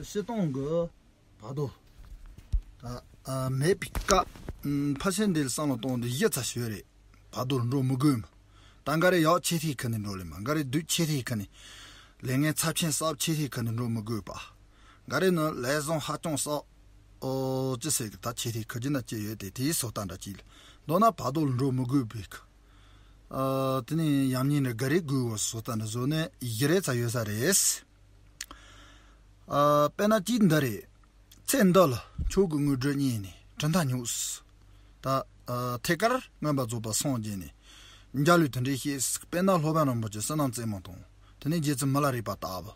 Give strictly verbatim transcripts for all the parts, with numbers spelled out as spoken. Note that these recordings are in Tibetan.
སྤྱིར་བཏང་གི་བར་དོ། ད་ཨ་མེད་པའི་སྐབས། ཨམ། ཕལ་ཆེར་འདི་ལ་བསམ་བློ་གཏོང་དུས་བཞི་ཚ་ཞིག་ཡོད་རེད། བར་དོ་ལ་འགྲོ་མི་དགོས་མ། ད་འགའ་རེ་ཡག་ཆེ་ཐིག་ཁ་ནས་འགྲོ་ལེ་མ། འགའ་རེ་སྡུག་ཆེ་ཐིག་ཁ་ནས། ལས་ངན་ཚབས་ཆེན་གསབ་ཆེ་ཐིག་ཁ་ནས་འགྲོ་མི་དགོས་པ། འགའ་རེ་ནི་ལས་བཟང་ཧ་ཅང་གསབ། ཨོ་ཅི་ཟེར་གི། ད་ཆེ་ཐིག་ཁ་རྒྱུ་ན་ཅི་ཡོད་དེ། དེའི་བཟོ་ལྟ་འདྲ་ཅིག་ལ། མདོར་ན་བར་དོ་ལ་འགྲོ་མི་དགོས་པའི་གི། ཨ། དེ་ནས་ཡང་སྙིང་ནས་འགའ་རེ་དགོས་བོ་བཟོ་ལྟ་འདྲ་བཟོ་ནས་བཞི་རེ་ཚ་ཡོད་ས་རེད། ཨ། དཔེར་ན་གཅིག་འདི་རེད། ཚེ་འདི་ལ་ཆོས་ཀྱི་དངོས་གྲུབ་བརྙེས་ནས་གྲུབ་མཐའ་སྙོགས། ད་ཨ་ཐད་ཀར་མངོན་པར་རྫོགས་པར་སངས་རྒྱས་ནས་འཇའ་ལུས་དེ་འདྲའི་ཤེས། དཔེར་ན་སློབ་དཔོན་རིན་པོ་ཆེ་བསོད་ནམས་རྩེ་མོ་དང་། དེ་ནས་རྗེ་བཙུན་མི་ལ་རས་པ་ལྟ་བུ།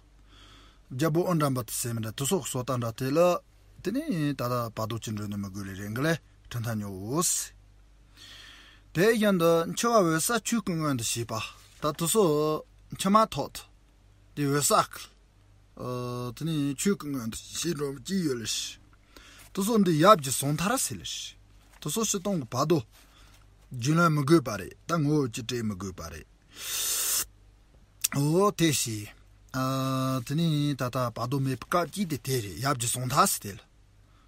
རྒྱལ་པོ་ཨོ་འདྲ་འབུམ་དེ་ཟེར་མི་འདྲ་དེ་ཚོ་བཟོ་ལྟ་འདྲ་དེ་ལ། དེ་ནས་ད་ལྟ་བར་དོ་ཅི་འགྲོ་ནས་མི་དགོས་ལེ་རེད་འགི་ལེ། གྲུབ་མཐའ་སྙོགས། དེ་བཞིན་དུ་འཆི་བ་འོད་གསལ་ཆོས་ཀྱི་མངོན་དུ་བྱེད་པ། ད་དེ་ཚོ་འཆི་མ་ཐོག་ཏུ་དེ་འོད་གསལ་གྱི། ཨ། དེ་ནས་ཆོས་ཀྱི་མངོན་དུ་བྱེད་འགྲོ་མི་གཅིག་ཡོད་ལེ་ཤི། དེ་ཚོ་འདི་ཡབ་ཀྱི་གཟུངས་ཐག་ར་ཟེར་ལེ་ཤི། དེ་ཚོ་སྤྱིར་བཏང་གི་བར་དོ་རྒྱུས་ལོན་མི་དགོས་པ་རེད། ད་ངོ་བོ་ཅི་སྤྲད་མི་དགོས་པ་རེད། འོ་དེ་ཞིག་ཨ། དེ་ནས་ད་ལྟ་བར་དོ་མེད་པའི་སྐབས་ཀྱི་དེ་དེ་རེད། ཡབ་ཀྱི་གཟུངས་ཐག་ཟེར་དེ་ལ།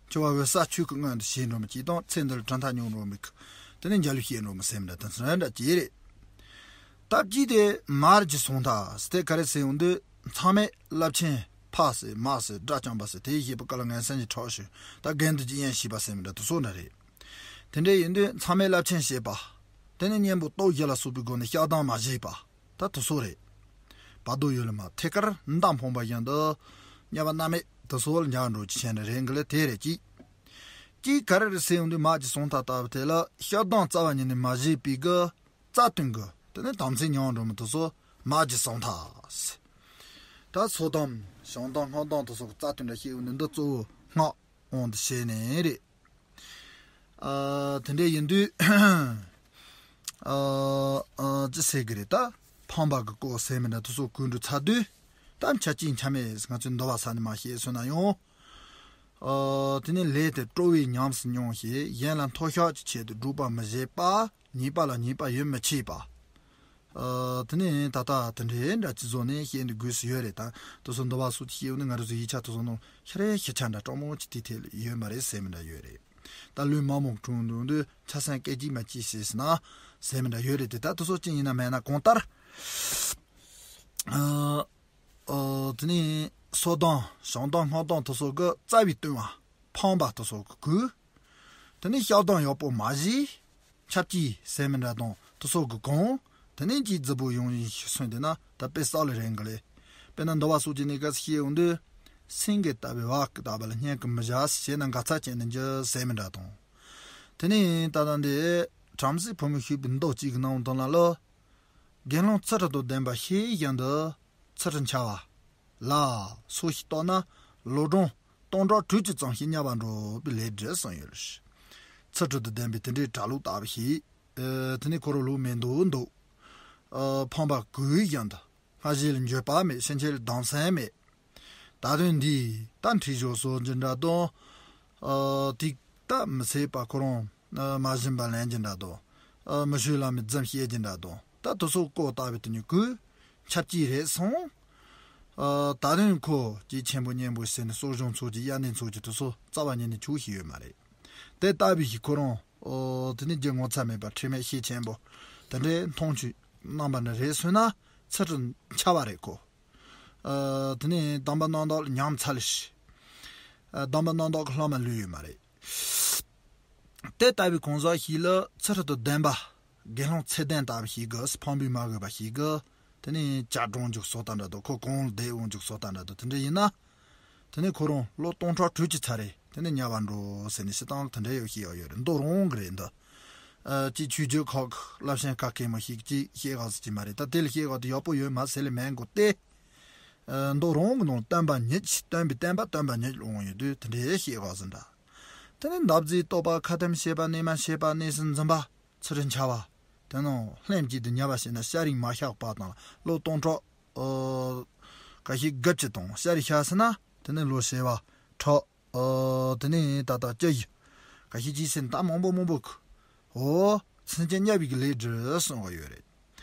འཆི་བ་འོད་གསལ་ཆོས་ཀྱི་མངོན་དུ་བྱེད་འགྲོ་མི་གཅིག་དང་། ཚེ་འདི་ལ་གྲུབ་མཐའ་སྙོགས་འགྲོ་མི་གི། དེ་ནས་འཇའ་ལུས་སྐྱེས་འགྲོ་མི་ཟེར་མི་འདྲ་དེ་ཚོ་འདྲ་གཅིག་རེད། སྟབས་ཀྱིས་དེ་མར་གྱི་གཟུངས་ཐག་ཟེར་དེ་ག་རེ་ཟེར་ཡོང་དུས། མཚམས་མེད་རླབས་ཆེན་ཕ་ཟེར་མ་ཟེར་དགྲ་བཅོམ་པ་ཟེར་དེ་བཞེད་པའི་སྐབས་ལ་ངན་སེམས་ཀྱི་ཁྲག་ཤུགས། ད་རྒན་དུ་ཀྱི་དབྱེན་ཞེས་པ་ཟེར་མི་འདྲ་དེ་ཚོ་འདྲ་རེད། དེ་འདྲ་ཡིན་དུས་མཚམས་མེད་རླབས་ཆེན་བྱེད་པ། དེ་ནས་གཉེན་པོ་སྟོབས་བཞི་ལ་སོགས་པའི་སྒོ་ནས་བཤགས་སྡོམ་མ་བྱས་པ། ད་དེ་ཚོ་རེད། བར་དོ་ཡོད་ལ་མ་ཐད་ཀར་མདའ་འཕངས་པ་བཞིན་དུ་དམྱལ་བ་མནར་མེད་དེ་ཚོ་ལ་འཇའ་འགྲོ་ཅི་ཆེན་རེ་རེ་འགི་ལ་དེ་རེད་ཀྱི། ཀྱིས་ག་རེ་རེད་ཟེར་ཡོང་དུས་མར་གྱི་གཟུངས་ཐག་ལྟ་བུ་དེ་ལ་བཤགས་སྡོམ་རྩ་བ་ཉིད་ནས་མ་བྱས་པའི་གི་རྩ་བཏོན་གི། དེ་ནས་དམ་ཚིག་ཉམས་འགྲོ་མི་དེ་ཚོ་མར་གྱི་གཟུངས་ཐག་ཟེར། ད་ཚོགས་དམ་བྱང་དམ་སྔགས་དམ་དེ་ཚོ་གི་རྩ་བཏོན་འདྲ་བཤད་ཡོང་དུས་འདི་གཙོ་བོ་སྔགས་དབང་དུ་བྱས་ནས་རེད། ཨ། དེ་འདྲ་ཡིན་དུས། ཨ། ཨ། ཅི་ཟེར་གི་རེད། ད་ཕམ་པ་གི་སྐོར་ཟེར་མི་འདྲ་དེ་ཚོ་གོ་འགྲོ་ཚར་དུས། ད་འཆད་ཅིང་འཆད་མེད་ང་ཚོས་འདུལ་བ་ས་ནས་མ་བཤད་སོང་ན་ཡང་། ཨ། དེ་ནས་ལས་དེ་སྤྲོ་བས་ཉམས་སུ་མྱོང་ཞིང་། གཞན་ལ་མཐོལ་བཤགས་ཀྱི་ཆེད་དུ་སྒྲུབ་པ་མི་བྱེད་པ། ཉེས་པ་ལ་ཉེས་པ་ཡོད་མི་བྱེད་པ། ཨ། དེ་ནས་ད་ལྟ་དེ་འདྲའི་འདྲ་ཅི་བཟོ་ནས་བཤད་འདི་དགོས་སུ་ཡོད་རེད། ད་དེ་ཚོ་འདུལ་བ་སོགས་ཀྱི་བཤད་ཡོད་ནི་ང་རང་ཚོ་ཡིག་ཆ་དེ་ཚོ་ནང་ཤ་རེ་ཤ་ཆ་འདྲ་སྤྲང་མོ་ཅིག་དེ་ཐད་ལ་ཡོད་མ་རེད་ཟེར་མི་འདྲ་ཡོད་རེད། ད་ལུས་མ་རྨོངས་གྲོང་འདུག་འདུག་ཆ་སེམས་སྐད་ཅིག་མ་གཅིག་ཟེར་ཟེར་ན་ཟེར་མི་འདྲ་ཡོད་རེད་དེ། ད་དེ་ཚོ་ཅི་ཡིན་ན་མེད་ན་གང་ལྟར། ཨ། ཨ། དེ་ནས་ཚོགས་དམ་བྱང་དམ་སྔགས་དམ་དེ་ཚོ་གི་རྩ་བའི་ལྟུང་བ་ཕམ་པ་དེ་ཚོ་གི་གུས། དེ་ནས་བཤགས་སྡོམ་ཡག་པོ་མ་བྱས། འཆབ་ཀྱིས་ཟེར་མི་འདྲ་དང་དེ་ཚོ་གི་གང་། དེ་ནས་ཀྱི་རྫི་པོ་ཡོང་ཡིན་ཞིག་སོང་དེ་ན་ད་དཔེ་བསགས་ལེ་རེད་འགི་ལེ། དཔེར་ན་འདུལ་བ་སོགས་ཀྱི་གནས་སྐབས་སུ་བཤད་ཡོང་དུས། སེང་གེ་ལྟ་བུའི་བ་གི་ལྟ་བུ་ལ་སྙན་གི་མི་བྱ། བྱས་ན་འགལ་ཚར་ཅན་དུ་འགྱུར་ཟེར་མི་འདྲ་དང་། དེ་ནས་ད་ལྟ་འདི་བྲམ་ཟེ་ཕོ་མོས་ཞུས་པའི་མདོ་གཅིག་གི་ནང་དོན་ལ་ལ། དགེ་སློང་ཚུལ་ཁྲིམས་དང་ལྡན་པ་ཤེས་བཞིན་དུ། ཚུལ་ཁྲིམས་འཆལ་བ་ལ་སོགས་ཤིག་བཏགས་ན། ལོ་གྲངས་སྟོང་ཕྲག་དྲུག་ཅུ་ཙམ་ཞིག་དམྱལ་བར་འགྲོ་བའི་ལས་འབྲས་གསུངས་ཡོད་ལ། ཚུལ་ཁྲིམས་དང་ལྡན་པའི་དེ་འདྲའི་གྲྭ་ལོག་ལྟ་བུ་ཞིག་ཨ། དེ་ནས་ཁོ་རང་ལོ་མེད་མདོག་འདུག་ཨ། ཕམ་པ་གུས་བཞིན་དུ། སྔ་ཕྱི་ལ་འགྱོད་པ་མེད། ཕྱིན་ཆད་ལ་སྡང་སེམས་མེད། ད་དུང་འདི་ད་འཁྲིད་ཞོག་གསོལ་རྒྱུ་འདྲ་དང་། ཨ། ཏིག་ད་མི་ཚེ་པ་ཁོ་རང་ཨ། མ་བྱིན་པ་ལེན་རྒྱུ་འདྲ་དང་། ཨ། མི་ཤོད་ལ་མི་རྫུན་བཤད་རྒྱུ་འདྲ་དང་། ད་དེ་ཚོ་ལྐོག་ལྟ་བུའི་དེ་ཉིད་གུས། འཆབ་ཀྱི་རེད་སོང་། ཨ། ད་དུང་ཁོ་ཀྱི་ཆེན་པོ་གཉན་པོ་ཟེར་ནས་གསོ་སྦྱོང་ཚོགས་ཀྱི་དབྱར་གནས་ཚོགས་ཀྱི་དེ་ཚོ་རྩ་བ་ཉིད་ནས་ཆོག་ཤེས་ཡོད་མ་རེད། དེ་ལྟ་བུའི་ཞིག་ཁོ་རང་། ཨོ། དེ་ནས་རྒྱུ་ངོ་ཚ་མེད་པ་ཁྲེལ་མེད་ཤེད་ཆེན་པོ། དེ་འདྲའི་མཐོང་ཆོས་རྣམ་པ་འདྲ་རེད་སོང་ན་ཚུལ་ཁྲིམས་འཆལ་བ་རེད་ཁོ། ཨ། དེ་ནས་དམ་པ་རྣམ་དག་ལ་ཉམས་ཚར་ལ་ཤི། ཨ། དམ་པ་རྣམ་དག་གི་ལྷག་མ་ལུས་ཡོད་མ་རེད། དེ་ལྟ་བུའི་གང་ཟག་ཞིག་ལ་ཚུལ་ཁྲིམས་དང་ལྡན་པ། དགེ་སློང་ཚད་ལྡན་ལྟ་བུ་ཞིག་གིས་ཕམ་པས་མ་གོས་པ་ཞིག་གིས། དེ་ནས་བྱ་སྒྲུང་འཇུག་སོགས་དང་འདྲ་དང་། ཁོ་གང་ལ་བསྡད་འོང་འཇུག་སོགས་དང་འདྲ་དང་། དེ་འདྲ་ཡིན་ན། དེ་ནས་ཁོ་རང་ལོ་སྟོང་ཕྲག་དྲུག་ཅུ་ཚར་རེད། དེ་ནས་དམྱལ་བར་འགྲོ་ཟེར་ནས་སྤྱིར་བཏང་དེ་འདྲ་ཡོད་ཤེས་ཡོད་རེད། མདོ་རང་གི་རེད་འདི། ཨ། ཅིག་ཆོས་བརྒྱུད་ཁག་གི་བླ་ཆེན་ཁ་སྐད་མོ་ཞིག་ཅིག་བཤད་ག་ཟེར་གྱི་མ་རེད། ད་དེ་ལ་བཤད་ག་དེ་ཡག་པོ་ཡོད་མ་ཟེར་ལེ་མེད་གོ་སྟེ། ཨ། མདོ་རང་གི་ནང་སྟོན་པ་ཉིད་ཀྱིས་སྟོན་པའི་བསྟན་པ་སྟོན་པ་ཉིད་ལ་འོང་ཡོད་དུས་དེ་འདྲའི་བཤད་ག་ཟེར་འདྲ། དེ་ནས་འདབ་རྫས་གཏོགས་པ། ཁ་ཐུམ་བྱེད་པ། གནས་མལ་བྱེད་པ། གནས་སུ་འཛིན་པ། ཚུལ་ཁྲིམས་འཆལ་བ། དེ་ནང་ལྷན་ཅིག་ཏུ་ཉལ་བ་བྱས་ན་ཤ་རུས་མ་གཤགས་པ་དང་། ལོ་སྟོང་ཕྲག་ཨོ། ཁ་ཤས་དགུ་བཅུ་དང་ཤ་རུས་གཤགས་ཟིན་ན་དེ་ནས་ལོ་བྱེ་བ་ཕྲག་ཨོ། དེ་ནས་ད་ལྟ་བཅུ་བཞི། ཁ་ཤས་ཅིག་ཟིན་ད་མང་པོ་མང་པོ་གི། ཨོ། སེམས་ཅན་དམྱལ་བའི་གི་ལས་འབྲས་གསུང་བ་ཡོད་རེད།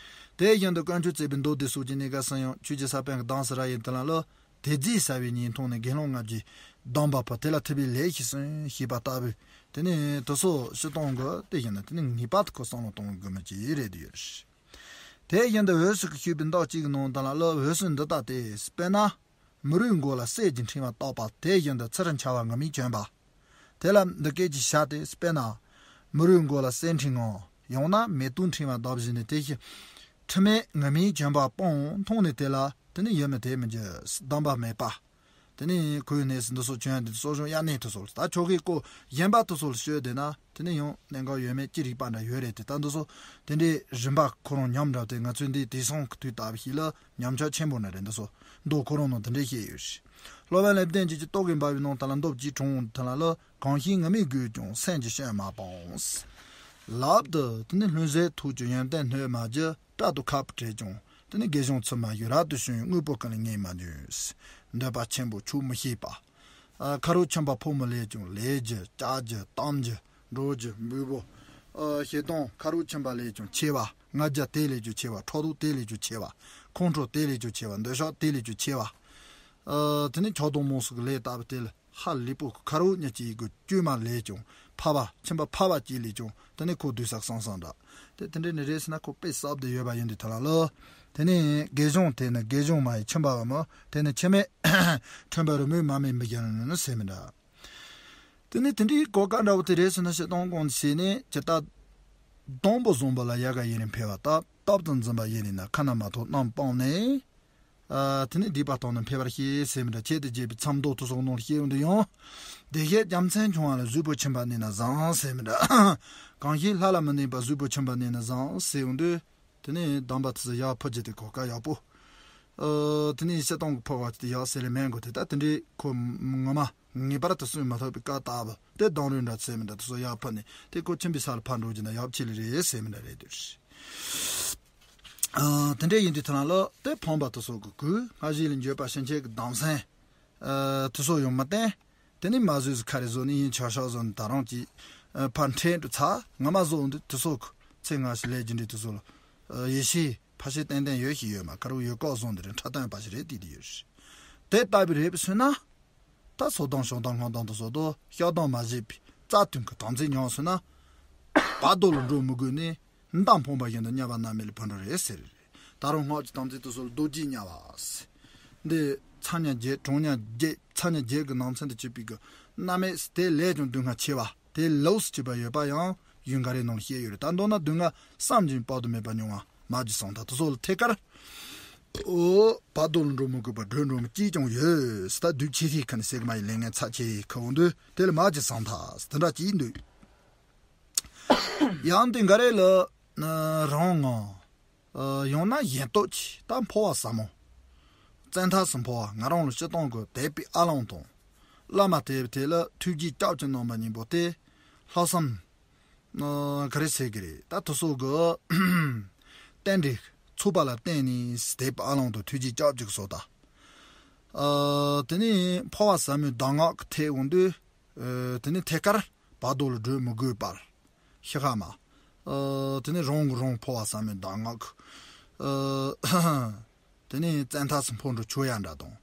དེ་བཞིན་དུ་དཀོན་མཆོག་བརྩེགས་པའི་མདོ་སྡེ་སོགས་ཀྱི་གནས་སྐབས་སུ་ཡང་ཆོས་ཀྱི་ས་པཎ་གྱི་གདམས་སུ་ར་ཡིན་དེ་ལ་ལོ། དེ་རྫས་ཟ་བའི་ཉེན་མཐོང་ནི་དགེ་སློང་ལྔ་བརྒྱའི་སྡོམ་པ་པོ་དེ་ལ་ཐུབ་པའི་ལས་ཤིག་སོང་ཞེས་པ་ལྟ་བུའི་དེ་ནི་དེ་ཚོ་སྤྱིར་བཏང་གི་དེ་བཞིན་དུ་དེ་ནི་ངེས་པར་དུ་ཁོ་བསམ་བློ་གཏོང་དགོས་མི་ཅིག་རེད་ཡོད། དེ་བཞིན་དུ་འོད་ཟེར་གྱིས་ཞུས་པའི་མདོ་གཅིག་གི་ནང་དུ་ལ་ལ་འོད་ཟེར་འདི་ལྟ་སྟེ། དཔེར་ན། མི་རོའི་མགོ་ལ་གསེར་གྱི་ཕྲེང་བ་བཏགས་པ་དེ་བཞིན་དུ་ཚུར་འཕྱར་བ་ངུར་སྨྲིག་གྱོན་པ། དེ་ལ་འདི་སྐད་ཅེས་བྱ་སྟེ། དཔེར་ན། མི་རོའི་མགོ་ལ་གསེར་ཕྲེང་ངམ། ཡང་ན་མེ་ཏོག་ཕྲེང་བ་བཏགས་བཞིན་ནས་དེ་བཞིན་ཁྲི་མེད་ངུར་སྨྲིག་གྱོན་པ་སྤང་མཐོང་ནས་དེ་ལ་དེ་ནི་ཡིད་མི་དད་མི་འགྱུར། སྡོམ་པ་མེད་པ། དེ་ནི་ཁོའི་གནས་སུ་འདི་ཚོ་བྱོན་ཏེ་གསོ་སྦྱོང་དབྱར་གནས་དེ་ཚོ་ལ་ད་ཆོ་གའི་སྐོར་གཞན་པ་དེ་ཚོ་ལ་བཤད་བསྡད་ན་དེ་ནི་ཡང་གནད་འགག་ཡོད་མེད་ཅི་རིགས་པ་འདྲ་ཡོད་རེད་དེ། ད་འདི་ཚོ་དེ་འདྲའི་རིམ་པ་ཁོ་རང་ཉམས་འདྲ་སྟེ། ང་ཚོའི་འདི་དེང་སང་གི་དུས་ལྟ་བུ་ཞིག་ལ་ཉམས་ཆག་ཆེན་པོ་ནི་རེད། འདི་ཚོ་མདོ་ཁོ་རང་ནང་དེ་འདྲའི་བཤད་ཡོད་ཞིང་། སློབ་དཔོན་ལེགས་ལྡན་འབྱེད་ཀྱི་རྟོག་གེ་འབར་བའི་ནང་དུ་ལ་མདོ་བཅུའི་དྲུང་དུ་ལ་ལ། གང་ཞིག་ངུར་སྨྲིག་དགོས་ཀྱང་སེམས་ཀྱི་སྐྱོན་མ་སྤངས། ལབ་སྟེ་དེ་ནི་ལྷུང་བཟེད་ཐུག་ཀྱང་ཡོན་ཏན་སྣོད་མ་བགྱིས། སྐྲ་དང་ཁ་སྤུ་བྲེགས་ཀྱང་དེ་ནི་དགེ་སྦྱོང་ཚུལ་མ་ཞིག་རབ་ཏུ་བྱུང་བའི་དངོས་པོ་ཀུན་ལ་ངེས་མ་འབྱུང་། འདོད་པ་ཆེན་པོ་ཆོག་མི་ཤེས་པ། ཨ། ཁ་རོག་ཁྱིམ་པ་ཕོ་མོ་ལས་ཀྱང་ལས་རྒྱུ་ལྕགས་རྒྱུ་གཏམ་རྒྱུ་འགྲོ་རྒྱུ་འབུལ་པོ། ཨ། ཞེ་སྡང་ཁ་རོག་ཁྱིམ་པ་ལས་ཀྱང་ཆེ་བ། ང་རྒྱལ་དེ་ལས་ཀྱང་ཆེ་བ། ཕྲག་དོག་དེ་ལས་ཀྱང་ཆེ་བ། ཁོང་ཁྲོ་དེ་ལས་ཀྱང་ཆེ་བ། འདོད་ཆགས་དེ་ལས་ཀྱང་ཆེ་བ། ཨ། དེ་ནི་ཆགས་སྡང་རྨོངས་གསུམ་གྱི་ལས་ལྟ་བུ་དེ་ལ། ཧ་ལས་པོ་ཁ་རོག་གཉིས་ཀྱི་ཡི་གེ་བཅོས་མ་ལས་ཀྱང་ཕ་བ་ཁྱིམ་པ་ཕ་བ་གཅིག་ལས་ཀྱང་དེ་ནི་ཁོ་སྡུག་ས་གསང་གསང་འདྲ། དེ་དེ་འདྲའི་ནི་རེད་ཟེར་ན་ཁོ་དཔེ་གསར་དུ་ཡོད་པ་ཡིན་དུས་ཐ་ལ་ལོ། དེ་ནི་དགེ་སྦྱོང་དེ་ནི་དགེ་སྦྱོང་མ་ཡི་ཁྱིམ་པ་བ་མོ་དེ་ནི་ཁྱིམ་མེད་ཁྲོན་པ་རི་མོའི་མ་མེད་མི་རྒྱལ་ནི་ཟེར་མི་འདྲ། དེ་ནི་དེ་འདྲའི་གོ་སྐབས་འདྲ་བོ་དེ་རེད་ཟེར་ན་ཤེས་སྟོང་གོང་དུ་བྱས་ནས་ཇི་ལྟར། སྡོང་པོ་བཟང་པོ་ལ་ཡལ་ག་ཡུན་རིང་འཕེལ་བ་ལྟར། སྟབས་དང་འཛིན་པ་ཡིན་ནི་ན་ཁ་ན་མ་ཐོ་རྣམས་སྤངས་ནས། ཨ། དེ་ནི་སྡིག་པ་དང་ནི་འཕེལ་བར་བྱེད་ཟེར་མི་འདྲ། ཆེད་དུ་བརྗོད་པའི་མཚམས་མདོ་དེ་སོགས་ནང་ལ་བཤད་ཡོང་དུས་ཡང་། བདེ་གཤེགས་རྒྱལ་མཚན་ཆུང་བ་ལ་གཟུགས་པོ་ཆེན་པོ་གནས་ན་བཟང་ཟེར་མི་འདྲ། གང་ཞིག་ལྷ་ལ་མི་གནས་པ་གཟུགས་པོ་ཆེན་པོ་གནས་ན་བཟང་ཟེར་ཡོང་དུས། དེ་ནི་སྡོམ་པ་དེ་ཚོ་ཡར་ཕུལ་རྒྱུ་དེ་གོ་སྐབས་ཡག་པོ། ཨ། དེ་ནི་ཤེས་སྟོང་གི་ཕོ་བ་དེ་ཡག་ཟེར་ལེ་མེན་གོ་དེ་ད་དེ་འདྲའི་ཁོ་ངོ་མ་ངེས་པར་དུ་གསོན་མ་ཐུབ་པའི་བཀའ་ལྟ་བུ་དེ་སྡོང་རུས་འདྲ་ཟེར་མི་འདྲ་དེ་ཚོ་ཡར་ཕུལ་ནས་དེ་ཁོ་ཁྱིམ་པའི་ས་ལ་ཕར་འགྲོ་རྒྱུ་ན་ཡག་ཆེ་ལེ་རེད་ཟེར་མི་འདྲ་རེད་འདུག་ཨ། དེ་འདྲ་ཡིན་དུས་ཐ་ན་ལོ་དེ་ཕོངས་པ་དེ་ཚོ་གི་གུས་སྔར་བཞིན་ལ་འགྱོད་པ་ཕྱིན་ཆད་ཀྱི་གདམས་ཟེན། ཨ། དེ་ཚོ་ཡང་མི་བསྟེན། དེ་ནས་མ་བཟོས་སུ་ཁ་རེ་བཟོ་ནས་ཡིན་ཆོག་ཤོག་བཟོ་ནས་ད་རང་གིས་ཨ་ཕར་འཕྲལ་དུ་ཚར་ང་མ་བཟོ་འོང་དུས་དེ་ཚོ་གི་ཚེ་སྔ་ཕྱི་ལས་རྒྱུ་འབྲས་དེ་ཚོ་ལ་ཨ་ཡེ་ཤེས་ཕ་ཤེས་ཏན་ཏན་ཡོད་ཤིག་ཡོད་མ་ཁ་རུ་ཡོད་ཀོག་བཟོ་འདི་རེད་འཁྲབ་སྟོན་པ་ཞིག་རེད་དེ་དེ་ཡོད་ཤིག་དེ་ལྟ་བུ་རེད་པས་སོང་ན། ད་སོ་དང་ཤོང་དང་སྔོན་དང་དུ་སོ་དོ་ཤོག་དང་མ་བཞེས་པའི་རྩ་དོན་གྱི་དམ་ཚིག་ཉམས་སོང་ན། བར་དོ་ལ་འགྲོ་མི་དགོས་ནས། མདའ་འཕངས་པ་བཞིན་དུ་དམྱལ་བ་མནར་མེད་ལ་འཕོ་འགྲོ་རེད་ཟེར། ད་རུང་སྔགས་ཀྱི་དམ་ཚིག་དེ་ཚོ་ལ་རྡོ་རྗེ་དམྱལ་བ་ཟེར། འདི་ཚ་དམྱལ་བརྒྱད་གྲང་དམྱལ་བརྒྱད་ཚ་དམྱལ་བརྒྱད་ཀྱི་ནང་ཚན་དུ་གྱུར་པའི་གི་རྣམ་སྨིན་དེ་ལས་ཀྱང་སྡུག་བསྔལ་ཆེ་བ་དེ་ལོགས་སུ་གྱུར་པ་ཡོད་པ་ཡང་གཞུང་ག་རེ་ནང་བཤད་ཡོད་རེད། ད་མདོར་ན་སྡུག་བསྔལ་བསམ་གྱིས་དཔག་ཏུ་མེད་པ་མྱོང་བ་མ་གྱུར་སང་ཐག་དེ་ཚོ་ལ་ཐད་ཀར། ཨོ། བར་དོ་ལ་འགྲོ་མི་དགོས་པར་བགྲོད་འགྲོ་མི་གཅིག་ཀྱང་ཡོད་ཟེར། ད་སྡུག་ཆེ་ཤོས་ཁ་ནས་ཟེར་གི་མ་ཡིན་ལས་ངན་ཚབས་ཆེ་ཁ་འོང་དུས་དེ་ལ་མ་གྱུར་སང་ཐག་དེ་འདྲ་གྱིས་འདུག་ཡང་དེ་འགའ་རེ་ལ་ནི་རང་ངམ། ཨ། ཡང་ན་གཞན་སྟོབས་ཀྱིས་ད་འཕོ་བ་ཟབ་མོ། བཙན་ཐབས་སུ་འཕོ་བ་ང་རང་ལ་སྤྱིར་བཏང་གི་དད་པའི་ཨ་ལོང་དང་། བླ་མ་དེ་དེ་ལ་ཐུགས་རྗེའི་སྐྱབས་ཀྱི་གནང་བ་སྙིང་པོ་དེ་ལྷག་བསམ། ཨ། ག་རེ་ཟེར་གི་རེད། ད་དེ་ཚོ་གི་རྟེན་འབྲེལ་ཚོགས་པ་ལ་བརྟེན་ནས་དད་པའི་ཨ་ལོང་དང་ཐུགས་རྗེའི་སྐྱབས་ཀྱི་བཟོ་ལྟ། ཨ། དེ་ནས་འཕོ་བ་ཟབ་མོའི་གདམས་ངག་གི་ཐད་འོང་དུས། ཨ། དེ་ནས་ཐད་ཀར་བར་དོ་ལ་བགྲོད་མི་དགོས་པར། ཤི་ཁ་མ། ཨ། དེ་ནས་རང་གིས་རང་འཕོ་བ་ཟབ་མོའི་གདམས་ངག་གི། ཨ། དེ་ནས་བཙན་ཐབས་སུ་འཕོ་འགྲོ་ཆོག་ཡ་འདྲ་དང་།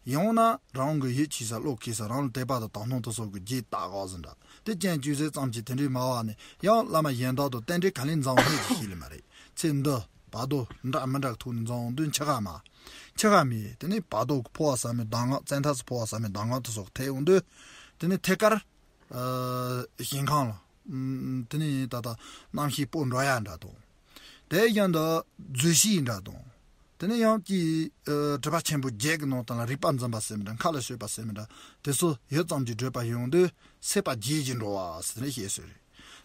ཡང་ན་རང་གི་ཡིད་ཆེས་ས་བློ་འཁེལ་ས་རང་ལ་དད་པ་དང་དག་སྣང་དེ་སོགས་ཀྱི་རྗེས་ལྟ་དགོས་ཟིན་འདྲ། དེ་རྐྱེན་བཅོས་ཟེར་ཙམ་གྱིས་དེ་འདྲའི་སྨྲ་བ་ནི་ཡང་བླ་མ་གཞན་དག་དང་རྟེན་འབྲེལ་ག་ལས་འཛིན་འོང་ནས་ཀྱི་ཤེས་ལེ་མ་རེད། ཚེ་འདི་བར་དོ་འདྲ་མི་འདྲ་གི་ཐོག་ནས་འཛིན་འོང་དུས་འཆི་ཁ་མ། འཆི་ཁ་མེད་དེ་ནས་བར་དོ་གི་འཕོ་བ་ཟབ་མོའི་གདམས་ངག་བཙན་ཐབས་སུ་འཕོ་བ་ཟབ་མོའི་གདམས་ངག་དེ་སོགས་ཐད་འོང་དུས། དེ་ནས་ཐད་ཀར། ཨ། ཞིང་ཁམས་ལ། ཨུམ། དེ་ནས་ད་ལྟ་རྣམ་ཤེས་སྤོ་འགྲོ་ཡ་འདྲ་དང་། དེ་བཞིན་དུ་རྫུས་སྐྱེས་འདྲ་དང་། དེ་ནས་ཡང་ཀྱི། ཨ། སྒྲིབ་པ་ཆེན་པོ་བརྒྱད་ཀྱི་ནང་དོན་ལ་རིག་པ་འཛིན་པ་ཟེར་མི་འདྲ་མཁའ་ལ་སྤྱོད་པ་ཟེར་མི་འདྲ་དེ་ཚོ་ཡུད་ཙམ་གྱིས་བགྲོད་པ་ཡོང་དུས་སྲེད་པ་བརྗེད་ཀྱི་འགྲོ་བ་ཟེར་ནས་བཤད་སྲོལ་རེད།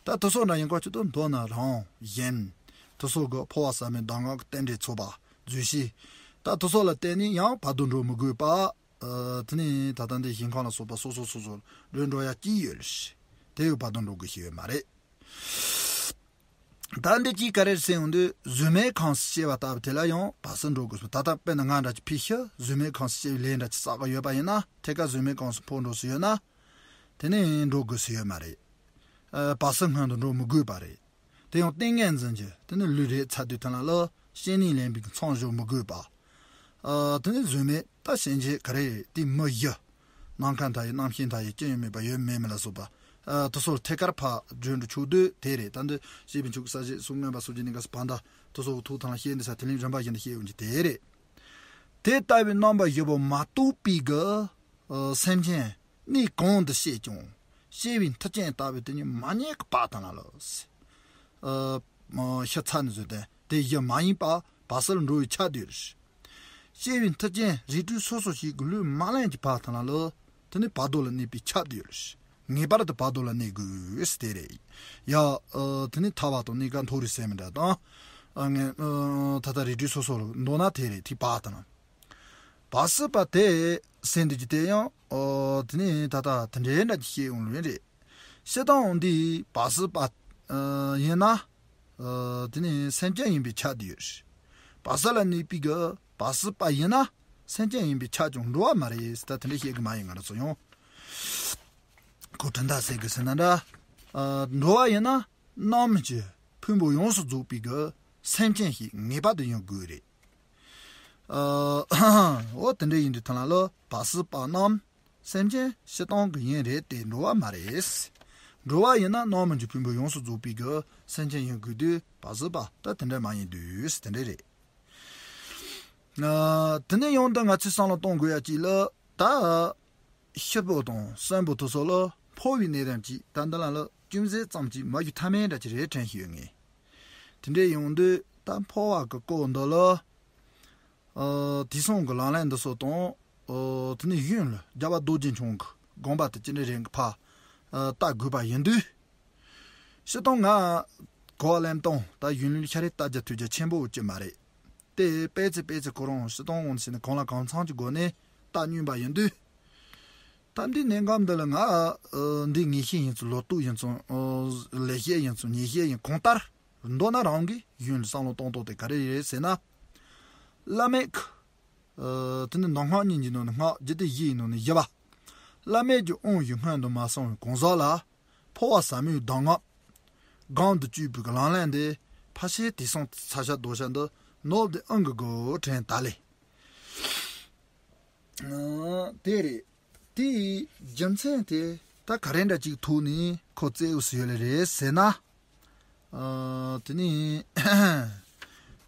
ད་དེ་ཚོ་འདྲ་ཡིན་གོ་ཆེད་དུ་མདོར་ན་རང་གཞན། དེ་ཚོ་གི་འཕོ་བ་ཟབ་མོའི་གདམས་ངག་གི་རྟེན་འབྲེལ་ཚོགས་པ་རྫུས་སྐྱེས། ད་དེ་ཚོ་ལ་བརྟེན་ནས་ཡང་བར་དོ་འགྲོ་མི་དགོས་པ། ཨ། དེ་ནས་ད་ལྟ་འདི་ཞིང་ཁམས་ལ་སོགས་པ་སོ་སོ་སོ་སོར་ལུས་འགྲོ་ཡ་གཅིག་ཡོད་རེད། དེ་ཡོད་བར་དོ་འགྲོ་དགོས་ཤེས་ཡོད་མ་རེད། ད་འདི་གཅིག་ག་རེ་རེད་ཟེར་ཡོང་དུས་གཟུགས་མེད་ཁམས་སུ་སྐྱེ་བ་ལྟ་བུ་དེ་ལ་ཡང་བར་སྲིད་འགྲོ་དགོས་སོ། ད་ལྟ་དཔེར་ན་ང་འདྲ་ཅིག་ཕི་ཤི་གཟུགས་མེད་ཁམས་སུ་སྐྱེ་བའི་ལས་འདྲ་ཅིག་བསགས་ཀྱི་ཡོད་པ་ཡིན་ན་ཐད་ཀར་གཟུགས་མེད་ཁམས་སུ་འཕོ་འགྲོ་སྲིད་ཡོད་ན། དེ་ནས་འགྲོ་དགོས་སྲིད་ཡོད་མ་རེད། ཨ། བར་སྲིད་སྔོན་དུ་འགྲོ་མི་དགོས་པ་རེད། དེ་ཡང་ཏིང་ངེ་འཛིན་གྱི་དེ་ནི་ལུས་རེད་ཚར་དུས་དེ་ལ་ལ་བཤེས་གཉེན་ལེན་པའི་མཚམས་འཇོག་མི་དགོས་པ། ཨ། དེ་ནས་གཟུགས་མེད་ད་ཞེན་ཆེན་ག་རེ་དེ་མི་གཞི། ནམ་མཁའ་མཐའ་ཡས་རྣམ་ཤེས་མཐའ་ཡས་སྐྱོན་ཡང་མེད་པ་ཡོད་མེད་མིན་ལ་སོགས་པ། ཨ། དེ་ཚོ་ཐད་ཀར་ཕར་བརྗོད་འགྲོ་ཆོག་དུས་དེ་རེད། ད་འདི་སྐྱེས་བུ་མཆོག་གི་ས་བཞི་གསུམ་མངོན་པ་སོགས་ཀྱི་གནས་སྐབས་སུ་བར་མདའ་དེ་ཚོ་ཐུགས་ཐང་ལ་བཤད་འདི་ས་དེ་ལན་རིམ་པ་བཞིན་དུ་བཤད་ཡོང་གི་དེ་རེད། དེ་ལྟ་བུའི་རྣམ་པ་བཞི་པོ་མ་རྟོགས་པའི་གི་ཨ། སེམས་ཅན་གནས་གང་དུ་སྐྱེས་ཀྱང་སྐྱེ་བའི་མཐུ་ཅན་ལྟ་བུ་དེ་ཉིད་མ་རྙེད་གི་བར་དང་ལ་ལོ། ཨ། ཤི་ཚར་ནས་བཟུང་སྟེ་དེ་བཞི་མ་ཡིན་པ་བར་སྲིད་ལ་འགྲོ་བའི་ཆ་དེ་རེད། སྐྱེ་བའི་མཐུ་ཅན་རིགས་དྲུག་སོ་སོ་ཞིག་གི་ལུས་མ་ལེན་གྱི་བར་དང་ལ་ལོ། དེ་ནི་བར་དོ་ལ་གནས་པའི་ཆ་དེ་རེད། ངེས་པར་དུ་བར་དོ་ལ་གནས་དགོས་ཟེར་དེ་རེད། ཡ། ཨ། དེ་ནི་ཐར་བ་དང་གནས་སྐབས་མཐོ་རིས་ཟེར་མི་འདྲ་དང་། ཨ། ངས། ཨ། ད་ལྟ་རིགས་དྲུག་སོ་སོ་ལ་འདོད་ན་དེ་རེད། དེ་བར་དང་། བར་སྲིད་པ་དེ་ཟེར་འདུག་གི་དེ་ཡང་། ཨོ། དེ་ནི་ད་ལྟ་དེ་འདྲའི་འདྲ་ཅིག་བཤད་ཡོང་ལུགས་རེད། སྤྱིར་བཏང་འདི་བར་སྲིད་པ། ཨ། ཡིན་ན། ཨ། དེ་ནི་སེམས་ཅན་ཡིན་པའི་ཆ་དེ་ཡོད་རེད། བར་སྲིད་ལ་གནས་པའི་གི་བར་སྲིད་པ་ཡིན་ན་སེམས་ཅན་ཡིན་པའི་ཆ་ཀྱང་འགྲོ་བ་མ་རེད་ཟེར། ད་དེ་འདྲ་བཤད་གི་མ་ཡིན་ང་རང་ཚོ་ཡང་། ཁོ་དོན་དག་ཟེར་གི་ཟེར་ན་འདྲ། ཨ། འགྲོ་བ་ཡིན་ན་རྣམ་འབྱེད་ཕུང་པོ་ཡོངས་སུ་རྫོགས་པའི་གི་སེམས་ཅན་ཞིག་ངེས་པར་དུ་ཡིན་དགོས་རེད། ཨ། འོ་དེ་འདྲ་ཡིན་དུས་ཐ་ན་ལ་བར་སྲིད་པ་རྣམས་སེམས་ཅན་སྤྱིར་བཏང་གི་ཡིན་རེད་དེ་འགྲོ་བ་མ་རེད། འགྲོ་བ་ཡིན་ན་རྣམ་འབྱེད་ཕུང་པོ་ཡོངས་སུ་རྫོགས་པའི་གི་སེམས་ཅན་ཡིན་དགོས་དུས་བར་སྲིད་པ་ད་དེ་འདྲ་མ་ཡིན་དུས་དེ་འདྲ་རེད། ཨ། དེ་ནས་ཡང་ད་ང་ཚོས་བསམ་བློ་གཏོང་དགོས་ཡ་གཅིག་ལ་ད། ཤི་བོ་དང་གསོན་པོ་དེ་ཚོ་ལ་འཕོ་བའི་གནས་དང་གཅིག་ད་འདི་ལ་ལ་ཅུང་ཟད་ཙམ་གཅིག་མ་གྱུར་ཐ་མའི་འདྲ་ཅིག་རེད་དྲན་ཞིག་ཡོད་ངེས། དེ་འདྲའི་ཡོང་དུས་ད་འཕོ་བ་གི་སྐོར་འདི་ལ། ཨ། དེང་སང་གི་ལག་ལེན་འདི་ཚོ་དང་། ཨ། དེ་ནས་གཞུང་ལ་རྒྱལ་བ་རྡོ་རྗེ་འཆང་གི་དགོངས་པ་དེ་ཅི་འདྲའི་རིང་གི་ཕ། ཨ། ལྟ་དགོས་པ་ཡིན་དུས། སྤྱིར་བཏང་ང་གོ་བ་ལེན་སྟངས་ད་གཞུང་ལུགས་ཤ་རེ་ལྟ་རྒྱ་ཐོས་རྒྱ་ཆེན་པོ་ཅི་མ་རེད། དེ་སྤེལ་ཚེ་སྤེལ་ཚེ་ཁོ་རང་སྤྱིར་བཏང་ངོ་ནས་བྱས་ན་གང་ལ་གང་འཚམ་གྱི་སྒོ་ནས་ལྟ་མྱོང་པ་ཡིན་དུས། ད་འདི་གནས་སྐབས་འདི་ལ་ང་ཨ། འདི་ངེས་ཤེས་ཡིན་ཚུལ་ལོ་རྟོགས་ཡིན་ཚུལ། ཨ། ལེགས་བཤད་ཡིན་ཚུལ་ཉེས་བཤད་ཡིན་གང་ལྟར་མདོར་ན་རང་གི་གཞུང་ལ་བསམ་བློ་གཏོང་སྟངས་དེ་ག་རེ་རེད་ཟེར་ན། བླ་མེད་ཀྱི། ཨ། དེ་ནི་ནང་སྔགས་གཉིས་ཀྱི་ནང་ནས་སྔགས་རྒྱུད་སྡེ་བཞི་ཡི་ནང་ནས་བཞི་པ། བླ་མེད་ཀྱི་དབང་ཞུ་སྔོན་དུ་མ་སོང་བའི་གང་ཟག་ལ། འཕོ་བ་ཟབ་མོའི་གདམས་ངག་སྒོམ་དུ་བཅུག་པའི་ལམ་ལས་འདི་ཕལ་ཆེར་དེང་སང་ཚ་ཤ་རྡོ་ཤ་འདི་ནོར་བུ་དེ་ཨང་གི་དགོས་དྲན་ད་ལེ། ཨ། དེ་རེད། དེའི་རྒྱུ་མཚན་དེ་ད་ག་རེ་འདྲ་ཅིག་ཐོག་ནས་ཁོ་བཙལ་འོས་སུ་ཡོད་ལེ་རེད་ཟེར་ན། ཨ། དེ་ནི་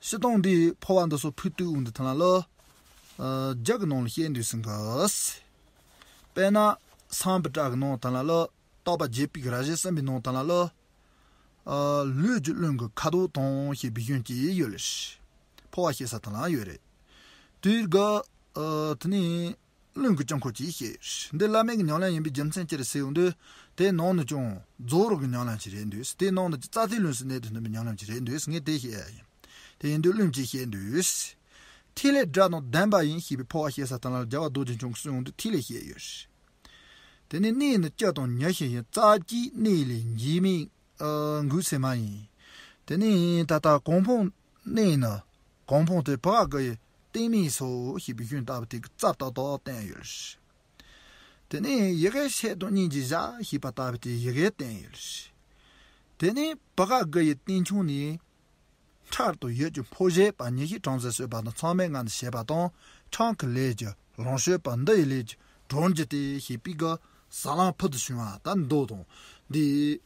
སྤྱིར་བཏང་འདི་འཕོ་བ་འདི་ཚོ་ཕུལ་དུས་འོང་འདི་ཐ་ན་ལ། ཨ། རྒྱུད་ཀྱི་ནང་ལ་བཤད་འདུག་ཟིན་གི། དཔེར་ན་སམ་བྷོ་ཊ་གི་ནང་ཐ་ན་ལ། རྟོགས་པ་རྒྱས་པའི་ར་ཞེ་གསུམ་པའི་ནང་ཐ་ན་ལ། ཨ། ལུས་ཀྱི་རླུང་གི་ཁ་དོག་དང་ཞེས་པའི་གཞུང་གཅིག་ཡོད་ལེ། འཕོ་བ་བཤད་ས་ཐ་ན་ཡོད་རེད། དུས་ག་ཨ། དེ་ནི་རླུང་གི་དཀྱིལ་འཁོར་གཅིག་བཤད་ཡོད། འདི་བླ་མེད་ཀྱི་ཉམས་ལེན་ཡིན་པའི་རྒྱུ་མཚན་ཅི་རེད་ཟེར་ཡོང་དུས། དེའི་ནང་ནས་ཀྱང་རྫོགས་རིམ་གྱི་ཉམས་ལེན་ཅིག་རེད་འདུག་དེའི་ནང་ནས་ཀྱང་རྩ་བྲལ་ལོངས་སུ་གནས་དུ་འདུ་བའི་ཉམས་ལེན་ཅིག་རེད་འདུག་ངས་དེ་བཤད་ཡ་ཡིན། དེ་ཡིན་དུས་རླུང་གཅིག་བཤད་འདུག་ཐིག་ལེ་དགྲ་དང་ལྡན་པ་ཡིན་ཞེས་པའི་འཕོ་བ་བཤད་ས་ཐ་ན་ལ་རྒྱལ་བ་རྡོ་རྗེ་འཆང་གིས་གསུངས་ཡོང་དུས་ཐིག་ལེ་བཤད་ཡོད། དེ་ནས་གནས་ནི་སྤྱི་དང་ཉི་ཤུ་ཡིན། རྩ་བརྒྱད་གནས་ལས་འགྱུར་མེད་ཨ། འགུག་ཚད་མ་ཡིན། དེ་ནས་ད་ལྟ་གོ་འཕང་གནས་ནི་གོ་འཕང་དེ་བུ་ག་གི་ཡི་སྟེང་མིག་སོ་ཞེས་པའི་གཞུང་ལྟ་བུ་དེ་གིས་རྩ་ཏག་ཏག་བསྟན་ཡོད། དེ་ནས་ཡི་གེ་ཤེས་དང་སྙིང་རྗེ་བཞག་ཞེས་པ་ལྟ་བུ་དེ་ཡི་གེ་བསྟན་ཡོད། དེ་ནས་བུ་ག་གི་ཡི་སྟེང་ཆུང་ནས། འཕྲལ་དུ་ཡིད་ཀྱི་འཕོ་བྱེད་པ་ཉི་ཤུའི་གྲངས་སུ་བྱེད་པ་དང་མཚམས་མེད་ལྔ་ནི་བྱེད་པ་དང་ཆང་གི་ལས་ཀྱི་ལོངས་སྤྱོད་པ་འདི་ཡི་ལས་ཀྱི་གྲོང་འགྱུར་ཏེ་ཞེས་པའི་གི་ཟབ་ལམ་ཕུལ་དུ་བྱུང་བ་ད་མདོ་དང་འདི་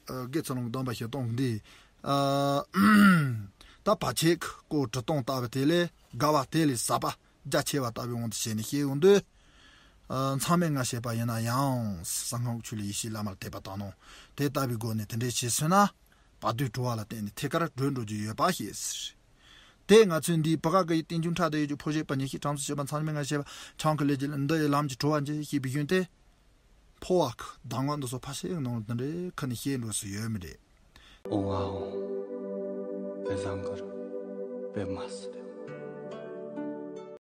ཨ། དགེ་ཚུལ་སློང་གི་སྡོམ་པ་བཞི་སྟོང་འདི་ཨ། ད་བར་ཆད་ཀྱི་སྐོར་དྲི་སྟོན་ལྟ་བུ་དེ་ལས་དགའ་བ་དེ་ལས་ཟབ་པ་རྒྱ་ཆེ་བ་ལྟ་བུའི་དབང་དུ་བྱས་ནས་བཤད་ཡོང་དུས། ཨ། མཚམས་མེད་ལྔ་བྱེད་པ་ཡིན་ན་ཡང་གསང་སྔགས་ཆོས་ལ་ཡེ་ཤེས་བླ་མར་དད་པ་དང་ནོ། དེ་ལྟ་བུའི་སྒོ་ནས་དེ་འདྲའི་བྱས་སོང་ན། བར་དོའི་གྲོལ་བ་ལ་བརྟེན་ནས་ཐད་ཀར་གྲོལ་འགྲོ་རྒྱུ་ཡོད་པ་ཞེས་ཟེར། དེ་ང་ཚོས་འདིའི་བུ་ག་གི་ཡི་སྟེང་ཆུང་འཕྲལ་དུ་ཡིད་ཀྱི་འཕོ་བྱེད་པ་ཉི་ཤུའི་གྲངས་སུ་བྱེད་པ་མཚམས་མེད་ལྔ་བྱེད་པ་ཆང་གི་ལས་ཀྱི་འདི་ཡི་ལམ་གྱི་གྲོལ་བ་འཇལ་ཞེས་པའི་གཞུང་དེ། འཕོ་བ་གི་གདམས་ངག་འདི་ཚོ་ཕལ་ཆེར་ནང་ལ་འདི་འདྲའི་ཁ་ནས་བཤད་འགྲོ་སྲོལ་ཡོད་མི་རེད། ཨོ་ཨོ། བེ་ལང་གར་བེ་མ་སི་རེ།